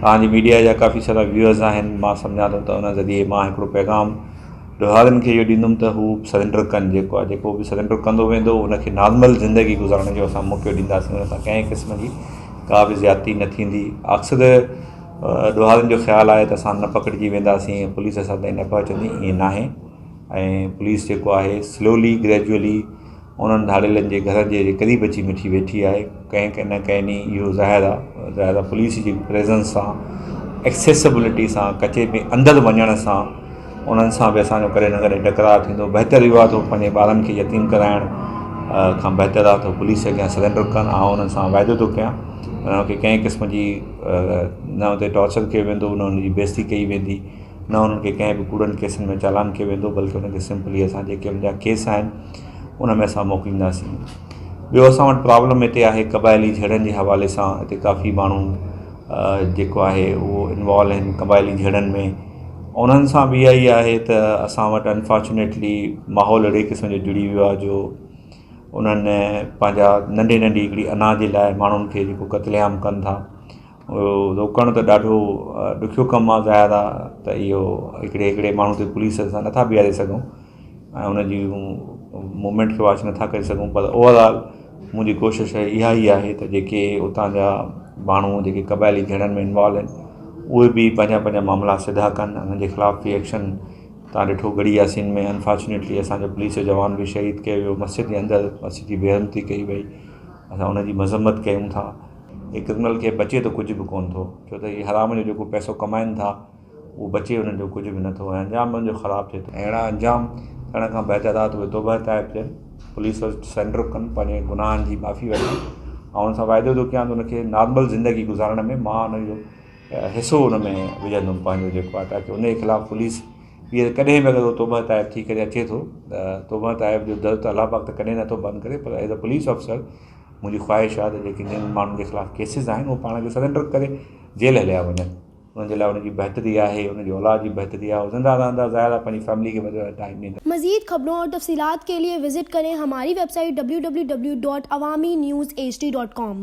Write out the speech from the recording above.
توهان جي ميڊيا جا ڪافي سارا ويوئرز آهن مان سمجهان ٿو ته ان ذريعي مان هڪڙو پيغام ڏوهارين کي اهو ڏيندم ته هو سرينڊر ڪن جيڪو آهي جيڪو به سرينڊر ڪندو ويندو ان کي نارمل زندگي گذارڻ جو اسان موقعو ڏينداسين ان سان ڪنهن قسم جي ڪا به زيادتي نه ٿيندي اڪثر ڏوهارين جو خيال آهي ته اسان نه پڪڙجي وينداسين پوليس اسان تائين نه پهچندي ائين ناهي ۽ پوليس جيڪو آهي سلولي گريجوئلي انهن ڌاڙيلن جي گهرن جي قريب اچي مٺي ويٺي آهي. ڪنهن نه ڪنهن ڏينهن اهو ظاهر آهي ظاهر آهي پوليس جي پريزنس سان ايڪسيسبلٽي سان ڪچي ۾ اندر وڃڻ سان انهن سان به اسانجو ڪڏهن نه ڪڏهن ٽڪراء ٿيندو بهتر اهو آهي ته پنهنجي ٻارن کي يتيم ڪرائڻ کان بهتر آهي ته پوليس اڳيان سرينڊر ڪن آئون انهن سان واعدو ٿو ڪيان انهن کي ڪنهن قسم جي نه اتي ٽارچر ڪيو ويندو نه انهن جي بيعزتي ڪئي ويندي نه انهن کي ڪنهن به ڪوڙن ڪيسن ۾ چالان ڪيو ويندو بلڪه انهن کي سمپلي اسان جيڪي انهن جا ڪيس آهن ان ۾ اسان موڪلينداسين ٻيو اسان وٽ پرابلم هتي آهي قبائلي جهيڙن جي حوالي سان هتي ڪافي ماڻهو جيڪو آهي اهو انوالو آهن قبائلي جهيڙن ۾ انهن سان به اها ئي آهي ته اسان وٽ انفارچونيٽلي ماحول اهڙي قسم جو جڙي ويو آهي جو انهن پنهنجا ننڍي ننڍي هڪڙي انا جي لاء ماڻهن کي جيڪو قتل عام ڪن ٿا روڪڻ ته ڏاڍو ڏکيو ڪم آهي ظاهر آهي ته اهو هڪڙي هڪڙي ماڻهو تي پوليس اسان نٿا بيهاري سگهون ۽ ان جي موومينٽ کي واچ نٿا ڪري سگهون پر اوور آل منهنجي ڪوشش اها ئي آهي ته جيڪي اتان جا ماڻهو جيڪي قبائلي جهيڙن ۾ انوالو آهن اهي به پنهنجا پنهنجا معاملا سڌا ڪن انهن جي خلاف به ايڪشن تان ڏٺو ڳڙهي ياسين ۾ انفارچونيٽلي اسانجو پوليس جو جوان به شهيد ڪيو ويو مسجد جي اندر مسجد جي بيحرمتي ڪئي وئي اسان ان جي مذمت ڪيون ٿا. هي ڪرمنل کي بچي ته ڪجهه به ڪونه ٿو ڇو ته هي حرام جو جيڪو پئسو ڪمائن ٿا اهو بچي انهن جو ڪجهه به نٿو ۽ انجام انهن جو خراب ٿئي ٿو. اهڙا انجام ٿيڻ کان بهتر آهي ته اهي توبهه تائب ٿين پوليس وٽ سرينڊر ڪن پنهنجي گناهن جي معافي وٺن ۽ ان سان واعدو ٿو ڪيان ته ان کي نارمل زندگي گذارڻ ۾ مان ان جو حصو ان ۾ وجهندم پنهنجو جيڪو آهي تاڪه ان جي خلاف پوليس ٻيهر ڪڏهن به اگر هو توبهه تائب ٿي ڪري اچي ٿو ته توبهه تائب جو در ته الله پاڪ ته ڪڏهن نٿو بند ڪري پر ايز اي پوليس آفيسر منهنجي خواهش آهي ته جيڪي جن ماڻهن جي خلاف ڪيسز آهن اهي پاڻ کي سرينڊر ڪري جيل هليا وڃن انهن جي لاء ان جي بهتري آهي انهن جي اولاد جي بهتري آهي زنده رهندا ظاهر آهي پنهنجي فيملي کي وڌ ٽائيم ڏيندا. مزيد خبرون اور تفصيلات کے لئے وزٽ کریں ہماری web site W W W dot Awami news H D dot com.